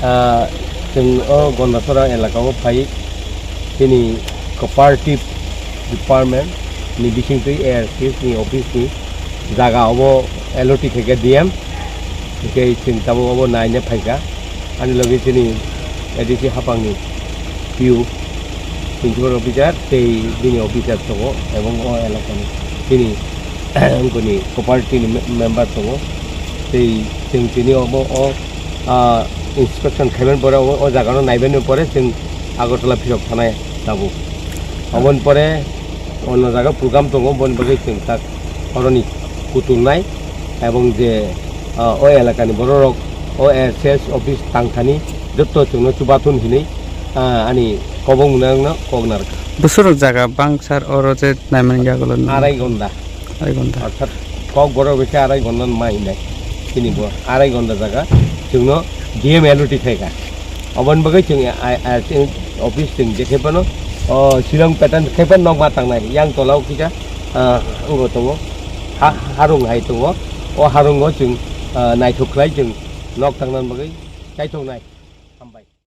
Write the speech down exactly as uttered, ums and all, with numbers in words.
Ah, chwng o Gondasora elaka o phai chini cooperative department ni bisingtwi A R C S ni office ni jaga obo L O T khaikha D M, hwnkhe chwng tabuk obo naina phaikha. Ani logi chini A D C haphangni P U, principal officer tei bini officer tongo, ebong o elakani chini wngkoni cooperative ni me-, member tongo. Tei chwng tini obo o, ah, inspection khaimani pore, o, o jagano naimani pore chwng Agartala phirok thanai tabuk. Oboni pore ono jaga program tongo, boni bagwi chwng tak oroni kutulnai, ebong je, ah, o elakani bororok o A R C S office tangthani jotto chwngno chubathun hinwi, ah, ani kobong mwnakno kok narwkha. Bwswrok jaga bangsar oro je naimani yagulo nang. Arai gonda. Arai gonda. Orthat kok borok bai khe arai gonda ma hinai. Chini bo arai gonda jaga chwngno D M L O T khaikha. Oboni bagwi chwng a, a, a, chwng office chwng je khe phano, o, Shillong pattern khe phano nok ma tangnai. Yang tola o kisa, ah, wngbo tongo. Ha, harung hai tongo. O harungo chwng, ah, naithok khlai chwng nok tangnani bagwi chaithoknai. Hambai.